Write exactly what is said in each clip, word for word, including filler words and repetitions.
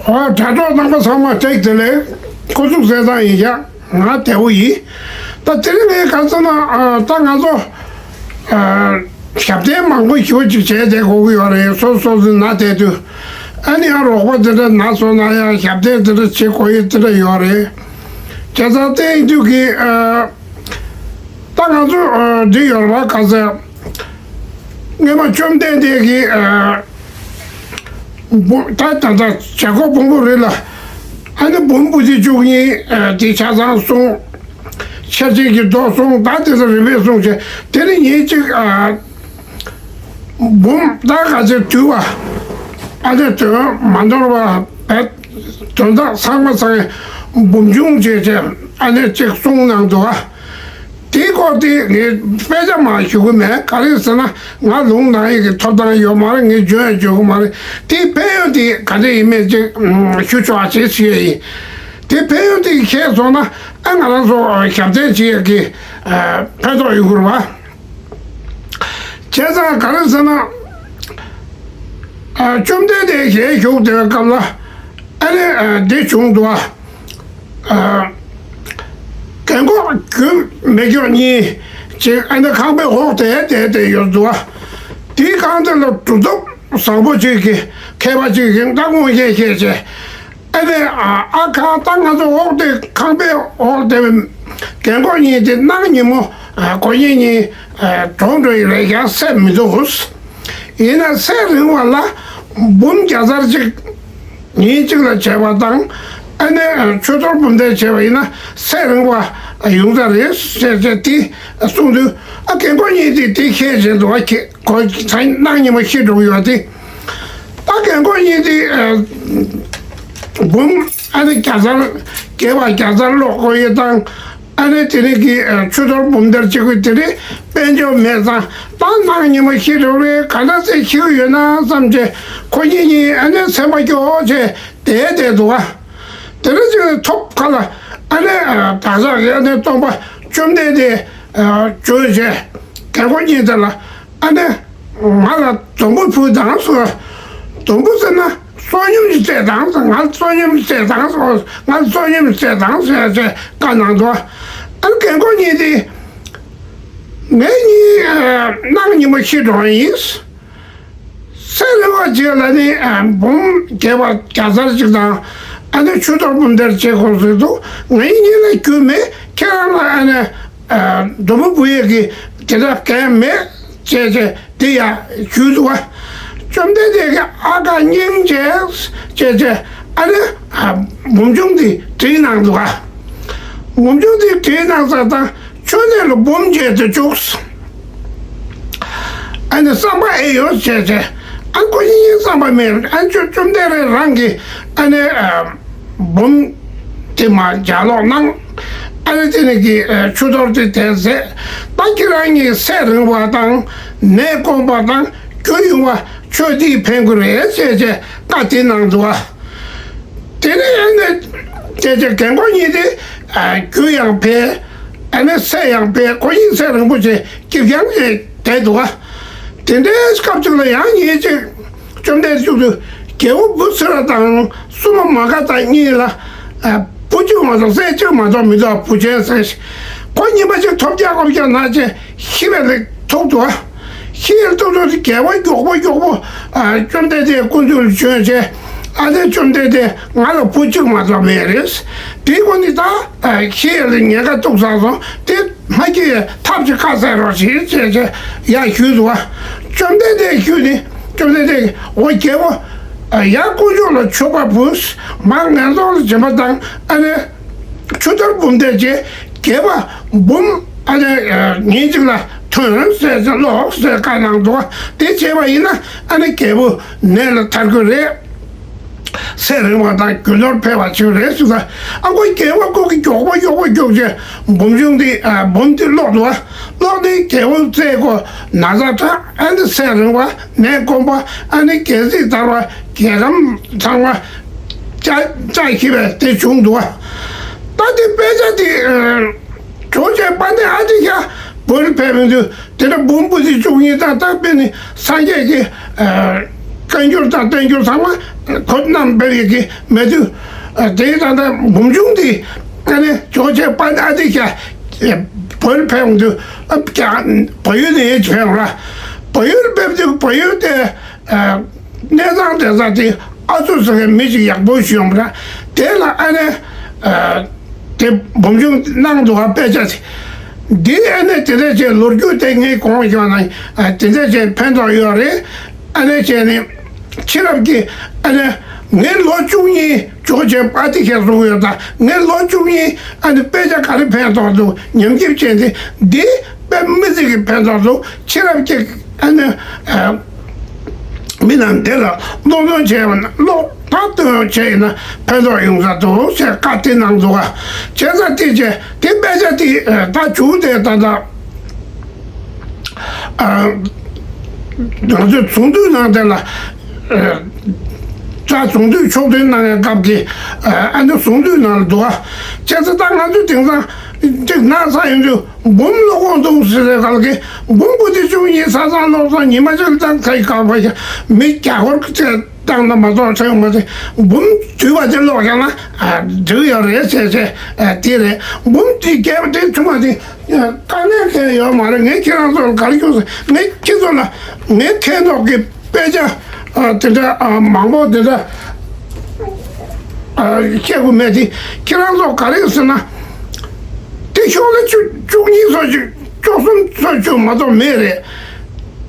ཨོ་དྲ་གྲོགས་རྣམ་པ་ཚང་མ་བཀྲ་ཤིས་བདེ་ལེགས། སྐུ་གཟུགས་གསལ་ཐང་ཡིན་ཤག་ང་བདེ་པོ་ཡིན། ད་དེ་རིང་ངས་ག་ཚོད་ན་ཨ་ད་ང་ཚོ་ཨ་ཞབས་བརྟན་མང་པོ་ཞེ་པོ་ཅིག་བྱས་བསྡད་དགོས་ཀྱི་ཡོད་རེད། སོ་སོ་སོའི་ན་བསྡད་དུས་ཨ་ནི་ཨ་རོགས་པ་དེ་འདྲ་ན་སོང་ན་ཡང་ཞབས་བརྟན་དེ་འདྲ་བྱེད་དགོས་ཡོད་དེ་འདྲ་ཡོད་རེད། བྱས་ཙང་དེ་ཡིན་དུས་ཀྱི་ཨ་ད་ང་ཚོ་ཨ་འདི་ཡོད་རེད་པ། ག་ཚོད་སྔས་མ་བཅོམ་ལྡན་འདས་ཀྱིས་ཨ་འབུམ་ད་ད་ལྟ་བྱ་རྒོད་ཕུང་པོ་རེ་ལ་ཨ་ནི་འབུམ་པོ་ཏི་བཅུ་གཉིས་ཨ་དེ་ཆ་ཚང་གསུངས། ཤཱཀྱའི་གི་མདོ་གསུངས། ད་དེ་ཚོ་རིམ་པས་གསུངས་བྱས། དེ་ནི་ཉིན་གཅིག་ཨ་འབུམ་ད་ག་ཚོད་དུས་པ་ཨ་ནི་དོན་མ་ནོར་བ་བས་དོན་དག་ཚང་མ་ཚང་འབུམ་ཆུང་བྱས་བྱས་ཨ་ནི་གཅིག་གསུངས་གནང་འདུག་ཨ། དེའི་སྐོར་དེ་ངས་དཔེ་ཆ་མང་ཞུ་གི་མེད། ག་རེ་ཟེར་ན་ང་ལུང་གནང་ཡས་ཀྱི་ཐོབ་ཐང་ཡོད་མ་རེད། ངས་བརྗོད་ཡང་བརྗོད་གི་མ་རེད། དེའི་ཕན་ཡོན་དེ་ག་འདྲ་ཡིན་མིན་ཅིག་ཞུ་ཆོག་ཅེས་ཞུ་ཡས་ཡིན། དེ་ཕན་ཡོན་དེ་ཤེས་སོང་ན་ཨ་ང་རང་ཚོ་ཞབས་བརྟན་བྱེད་ཡས་ཀྱི་ཕན་ཐོགས་ཡོང་གི་རེད་པ། བྱས་ཙང་ག་རེ་ཟེར་ན་བཅོམ་ལྡན་འདས་ཞལ་བཞུགས་བསྡད་པའི་སྐབས་ལ་ཨ་ནི་འདི་བྱུང་འདུག་ཨ། ཨ་རྒན་གོག་རྒྱུ་མེད་སྐྱོག་གཉིས་ཅིག་ཨ་ནི་ཁང་པའི་འོག་དེར་བསྡད་བསྡད་ཡོད་འདུག་ཨ། དེའི་སྒང་དེ་ལ་གྲུབ་ཐོབ་བཟང་པོ་ཅིག་གིས་མཁས་པ་ཅིག་གིས་ད་དངོས་བཤད་བཤད་བྱས། ཨ་ནི་ཨ་ཨ་ཁ་ད་ང་ཚོ་འོག་དེ་ཁང་པའི་འོག་དེ་རྒན་གོག་གཉིས་དེ་གནངས་ཉིན་མོ་ཨ་གོ་ཉིན་གཉིས་ཨ་གྲོངས་འགྲོ་ཡི་རེད་ཀྱང་སད་མི་འདུག་ཡིན་ན་སད་རིང་བ་ལ་འབུམ་བརྒྱ་ཚར་གཅིག་ཉིན་གཅིག་ལ་བྱས་པ་དང་། ཨ་ནི་ཆུ་གཏོར་འབུམ་སྡེ་བྱས་པ་ཡིན་ན་སད་རིང་བ་ཡོང་ས་རེད་ཟེར་བྱས་དེ་གསུངས་དུས་ཨ་རྒན་གོག་གཉིས་དེ་དེ་ཤེས་བཞིན་འདུག་བ། ཁྱེད་གོ་ཚང་གནངས་ཉིན་མོ་ཤི་འགྲོ་གི་ཡོད་དེ། ད་རྒན་གོག་གཉིས་དེ་འབུམ་ཨ་ནི་བརྒྱ་ཚར་བརྒྱད་པ་བརྒྱ་ཚར་ཀློག་དགོས་ཡས་དང་། ཨ་ནི་དེ་རིང་གི་ཆུ་གཏོར་འབུམ་སྡེ་བྱེད་དགོས་དེ་རིང་དཔལ་འབྱོར་མེད་ཙང་ད་གནངས་ཉིན་མོ་ཤི་འགྲོ་རེད། ག་འདྲ་སེ་ཤི་གི་ཡོད་ན་བསམ་བྱས་ཁོ་གཉིས་གཉིས་ཨ་ནི་སེམས་པ་སྐྱོ་བྱས་བསྡད་བསྡད་འདུག་ག་དེ་རིང་ཅིག་ཐོབ་ཁ་ལ་ཨ་ནི་བདག་ཅག་གི་ཨ་ནི་སྟོན་པ་བཅོམ་ལྡན་འདས་བྱོན་བྱས་རྒན་གོག་གཉིས་དེ་ལ་ཨ་ནི་ང་ལ་སྡོང་པོ་ཕུལ་དང་ཟེར། སྡོང་པོ་ཟེར་ན་བསོད་སྙོམས་ཀྱི་རྫས་དང་ཟེར། ང་བསོད་སྙོམས་ཀྱི་རྫས་དང་ཟེར། ང་བསོད་སྙོམས་ཀྱི་རྫས་དང་ཟེར་བྱས་བཀའ་གནང་འདུག་ཨ་ནི་རྒན་གོག་གཉིས་དེ་ངེད་གཉིས་གནངས་ཉིན་མོ་ཤི་འགྲོ་ཡིན། སད་རིང་བ་བྱས་ལ་ནི་འབུམ་བརྒྱད་པ་བརྒྱ་ཚར་གཅིག་དང་ཨ་ནི་ཆུ་གཏོར་འབུམ་སྡེ་བྱེད་དགོས་ཟེར་འདུག་ངེད་གཉིས་ལ་རྒྱུས་མེད། ཁྱེད་རང་ལ་ཨ་ནི་སྡོང་པོ་ཕུལ་ཡས་ཀྱི་དེ་འདྲ་གང་མེད་ཅེས་བྱས་དེ་ཡང་ཞུས་འདུག་བ། བཅོམ་ལྡན་འདས་ཀྱིས་ཨ་ཁ་སྙིང་རྗེ་ཅེས་བྱས་ཨ་ནི་འབུམ་ཆུང་དེ་བྲིས་གནང་འདུག་བ། འབུམ་ཆུང་དེ་བྲིས་གནང་ས་དང་ཆུ་གནས་ལ་འབུམ་བྱས་ཏེ་བཅུག་ཨ་ནི་བསམ་པ་ཨེ་ཡོད་བྱས་བྱས། ཨ་ཁོ་གཉིས་བསམ་པ་མེད། ཨ་བཅོམ་བཅོམ་ལྡན་འདས་རང་གིས་ཨ་ནི་འབུམ་དེ་མར་ལྗགས་ཀློག་གནང་། ཨ་ནི་དེ་ནི་གི་ཆུ་གཏོར་དེ་དེར་མཛད། ད་ཁྱེད་རང་གཉིས་སད་རིང་བ་དང་ནད་སྐོམ་པ་དང་རྒྱུ་ཡོང་བ་ཆོས་འདིས་ཕན་གྱི་རེད་ཅེས་བྱས་བཀའ་དེ་གནང་འདུག་བ། དེ་ནས་ཨ་ནི་དེ་ཚེ་རྒན་གོག་གཉིས་དེ་རྒྱུ་ཡང་འཕེལ། ཨ་ནི་སད་ཡང་འཕེལ། ཁོ་གཉིས་སད་རིང་པོ་བྱས་སྐྱིད་རྐྱང་བྱས་བསྡད་འདུག་ག་དེ་འདྲའི་སྐབས་ཅིག་ལ་ཡང་ཉིན་གཅིག་བཅོམ་ལྡན་འདས་མཇུག་ཏུ་རྒྱལ་པོ་བུ་སི་ར་དང་སྲུ་མོ་མ་ག་དྷ་གཉིས་ལ་བུ་གཅིག་མ་གཏོགས་སྲས་གཅིག་མ་གཏོགས་མི་འདུག་བུ་ཆེན་ཟེར་ཞིག་ཁོ་ཉི་མ་གཅིག་ཐོབ་རྒྱག་ཁོབ་རྒྱག་ན་ཆེ་ཤི་བའི་ལས་ཐོག་ཏུ་ཤི་ཡིན་ཐོག་ཏུ་རྒྱལ་པོ་མགྱོགས་པོ་མགྱོགས་པོ་ཨ་བཅོམ་ལྡན་འདས་སྐུ་མདུན་ལ་བྱོན་བྱས། ཨ་ནི་བཅོམ་ལྡན་འདས་ང་ལ་བུ་གཅིག་མ་གཏོགས་མེད་རེད། དེའི་སྒོ་ནས་ད་ཤི་ཡིན་ལ་ཉེན་ཁ་ཐུག་ཚར་སོང་། དེ་མ་སྐྱེ་ཐབས་ཅིག་ཁ་གསལ་རོགས་ཞེས་བྱས་བྱས་ཡར་ཞུས་འདུག་བ། བཅོམ་ལྡན་འདས་ཞུས་ནས་བཅོམ་ལྡན་འདས་ཀྱིས་འོ་རྒྱལ་པོ་ཡར་དཀོན་མཆོག་ལ་མཆོད་པ་འབུལ། མར་ངན་སོང་ལ་སྦྱིན་པ་བཏང་། ཨ་ནི། ཆུ་གཏོར་འབུམ་སྡེ་བྱས་རྒྱལ་པོ་འབུམ་ཨ་ནི་ཉིན་གཅིག་ལ་ཐོན་ཟེར་ཟེར་ཀློག་ཟེར་བཀའ་གནང་འདུག་དེ་བྱས་པ་ཡིན་ན་ཨ་ནི་རྒྱལ་པོ་ནད་ལས་ཐར་གྱི་རེད། སད་རིང་བ་དང་རྒྱུ་ནོར་འཕེལ་བ་བྱེད་ཀྱི་རེད་ཟེར། ཨ་ཁོ་རྒྱལ་པོ་ཁོ་གི་མགྱོགས་པོ་མགྱོགས་པོ་མགྱོགས་བྱས་འབུམ་ཆུང་དེ་ཨ་འབུམ་དེ་ཀློག་འདུག་ཀློག་དེ་རྒྱལ་པོ་བཙལ་གོ་ན་ཚ་དྲག་ཨ་ནི་སད་རིང་བ་ནད་སྐོམ་པ་ཨ་ནི་རྒྱལ་སྲིད་དར་བ་རྒྱལ་ཁམས་ཚང་བ། ཅག་ཅག་ཤི་བས་དེ་བྱུང་འདུག་ད་དེ་དཔེ་ཆ་དེ་གྲོགས་ཅན་དཔལ་ལྡན་ཨ་ཏི་ཤ་བོད་ལ་ཕེབས་མི་འདུག་དེ་འདྲ་འབུམ་པོ་ཏི་བཅུ་གཉིས་དང་ད་དཔེ་ནི་སངས་རྒྱས་ཀྱི་ བཀའ་འགྱུར་དང་བསྟན་འགྱུར་ཚང་མ་ཁོ་རྣམས་སྤེལ་ཡི་གི་མེད་དུས། དེའི་ད་ལྟ་བུམ་ཆུང་དེ་ཨ་ནི་ཇོ་བོ་རྗེ་དཔལ་ཨ་ཏི་ཤ་བོད་ཕེབས་འོང་དུས་ཨ་བྱ་བལ་ཡུལ་ནས་ཕེབས་འོང་ལ། བལ་ཡུལ་ཕེབས་དུས་བལ་ཡུལ་དེ་གནས་ཚང་དེ་ས་དེ་ཨ་ཚོ་ཟེར་མཁན་མི་ཞིག་ཡག་པོ་ཞིག་ཡོང་བ་ར། དེ་ལ་ཨ་ནི་དེ་བུམ་ཆུང་གནང་འདུག་ག་དཔེ་ཆ་དེ། འདི་ཨ་ནི་དེ་འདྲ་བྱས་ལོ་རྒྱུས་དེ་ངས་གོང་ཞུས་ན་དེ་འདྲ་བྱས་ཕན་ཐོགས་ཡོད་རེད། ཨ་ནི་བྱས་ནས་ཕྱི་རབས་ཀྱི་ཨ་ནི་ངའི་ལོ་བཅུ་གཉིས་ཇོ་བོ་རྗེ་ཨ་ཏི་ཤ་གསུང་ཡོད་ད། ངའི་ལོ་བཅུ་གཉིས་ཨ་ནི་དཔེ་ཆ་ག་རེ་ཕན་ཐོགས་འདུག་ཉམས་ཞིབ་བྱས་ཏེ་འདི་དཔེ་མི་སྲིད་ཀྱི་ཕན་ཐོགས་འདུག་ཕྱི་རབས་ཀྱི་ཨ་ནི་མི་རྣམས་དེ་ལ་སློབ་སྦྱོང་བྱས་པ་ན་ཀློག་ད་སྟོན་བྱས་ཡིན་ན་ཕན་ཐོགས་ཡོང་ས་འདུག་ཟེར་བཀའ་དེ་གནང་འདུག་ག་བྱས་ཙང་དེ་བྱས་དེ་དཔེ་ཆ་དེ་ད་བྱུང་དེ་ད་ལྟ། ང་ཚོས་ཚོགས་འདུའི་ནང་དེ་ལ་ད་ཚོགས་འདུའི་ཕྱོགས་སྟོན་གནང་ཡའི་སྐབས་ཀྱི་ཨ་ནི་ཚོགས་འདུའི་ནང་ལ་འདུག་ག་བྱས་ཙང་ད་ང་ཚོས་དེང་སང་ཅིག་ན་ཚ་ཡོང་དུས་འབུམ་ཀློག་དགོས་འདུག་ཟེར་བའི་སྐབས་ཀྱི་འབུམ་པོ་ཏི་བཅུ་གཉིས་ས་སང་ཀློག་སང་ཉི་མ་གཅིག་ལ་ད་ཁ་ཡི་ཁ་བ་ཞིག་མི་བརྒྱ་སྐོར་གྱི་བཏང་ན་མ་གཏོགས་ཆགས་ཡོང་མ་རེད། འབུམ་བསྡུས་པ་དེ་ཀློག་བཞག་ན་ཨ་འགྲིག་ཡོད་རེད་ཟེར་བྱས་ཨ་དེ་རེད། འབུམ་དེ་རྒྱས་པ་དེ་ཆུང་མ་དེ་དཀའ་ངལ་གང་ཡོད་མ་རེད། ངས་ཁྱེད་རང་ཚོ་ལ་ག་རེ་ཞུ་ཟེར། ངས་ཁྱེད་ཚོ་ལ་ངས་མཁྱེན་རྟོགས་ཀྱི་དཔེ་ཆ་ཨ་དེ་འདྲ་ཨ་མང་པོ་དེ་འདྲ་ཨ་བཤད་དགོས་མེད་དེ། ཁྱེད་རང་ཚོ་ག་རེ་ཟེར་ན་དེ་ཤོག་ལ་བཅུ་བཅུ་གཉིས་སོགས་ཅིག་བཅུ་གསུམ་སོགས་ཅིག་མ་གཏོགས་མེད་རེད།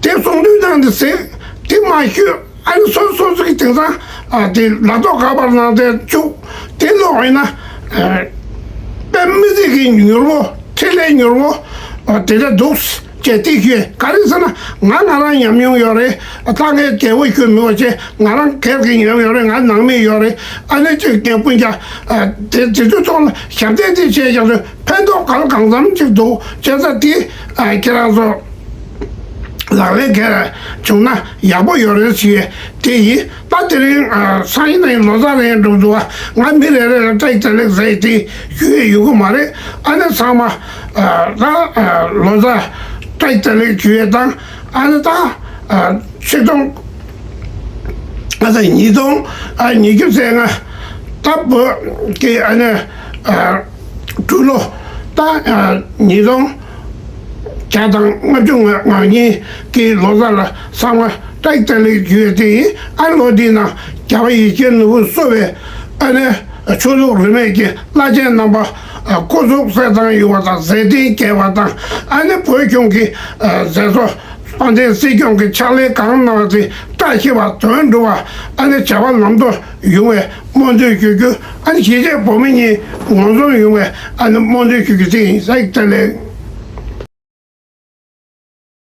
དེ་ཚོགས་འདུའི་ནང་དུ་ཟེར་དེ་མ་ཤོད། ཨ་ནི་སོ་སོ་སོ་གི་དེང་སང་ཨ་དེ་ལག་ཐོག་ཁ་པར་ནང་དེ་བཅུག་དེ་ཀློག་ཡིན་ན་ཨ་དཔེ་མི་སྲིད་ཀྱི་མྱུར་བོ་འཕྲིན་ལས་མྱུར་བོ་ཨ་དེ་འདྲ་འདུག་ཅེས་དེ་ཞུས། ག་རེ་ཟེར་ན་ང་ང་རང་ཉམས་མྱོང་ཡོད་རེད། ད་ངས་རྒྱལ་པོ་ཞུ་མི་བ་ཅེས་ང་རང་སྒེར་གྱི་ཉམས་མྱོང་ཡོད་རེད། ང་ནང་མི་ཡོད་རེད། ཨ་ནི་ཅིག་རྒན་སྤུན་ཀྱག་ཨ་དེ་དེ་ཚོའི་ཐོག་ལ་ཞབས་འདེགས་དེ་བྱས་ཀྱང་རེད། ཕན་ཐོགས་གང་གང་འཚམ་ཅིག་འདུག་བྱས་ཙང་དེ་ཨ་ཁྱེད་རང་ཚོ་ལག་ལེན་འཁེལ་བྱུང་ན་ཡག་པོ་ཡོད་རེད་ཞུས་དེ་ཡིན། ད་དེ་རིང་ཨ་སང་ཉིན་ནས་ལོ་གསར་རེད་འགྲོ་འདུག་ང་མི་རེ་རེ་ལ་བཀྲ་ཤིས་བདེ་ལེགས་ཟེར་དེ་ཞུ་ཡས་ཡོད་གི་མ་རེད། ཨ་ནི་ཚང་མ་ཨ་ད་ཨ་ལོ་གསར་བཀྲ་ཤིས་བདེ་ལེགས་ཞུ་ཡས་དང་ཨ་ནི་ད་ཨ་ཆིག་སྟོང་ཨ་ད་ཉིས་སྟོང་ཨ་ཉི་ཤུ་རྩ་ལྔ་ད་བོད་ཀྱི་ཨ་ནི་ཨ་འབྲུག་ལོ་ད་ཨ་ཉིས་སྟོང་བརྒྱ་དང་ལྔ་བཅུ་ང་གཉིས་ཀྱི་ལོ་གསར་ལ་ཚང་མ་བཀྲ་ཤིས་བདེ་ལེགས་ཞུ་ཡས་དེ་ཡིན། ཨ་ལོ་འདིའི་ནང་རྒྱལ་བ་ཡིད་བཞིན་ནོར་བུས་གཙོས་པའི་ཨ་ནི་ཆོས་ལུགས་རིས་མེད་ཀྱི་བླ་ཆེན་རྣམ་པ་སྐུ་གཟུགས་གསལ་ཐང་ཡོང་བ་དང་མཛད་འཕྲིན་རྒྱས་པ་དང་ཨ་ནི་བོད་གཞུང་གི་མཛད་གཙོ་དཔལ་ལྡན་སྲིད་སྐྱོང་གི་ཕྱག་ལས་གང་གནང་བ་དེ་བཀྲ་ཤིས་པ་དོན་འགྲུབ་པ་ཨ་ནི་བྱ་བ་ལམ་འགྲོ་ཡོང་བའི་སྨོན་འདུན་ཞུ་རྒྱུ། ཨ་ནི་གཞིས་བྱེས་བོད་མི་གཉིས་ངོ་འཛོམས་ཡོང་བའི་ཨ་ནི་སྨོན་འདུན་ཞུ་རྒྱུ་དེ་ཡིན། བཀྲ་ཤིས་བདེ་ལེགས།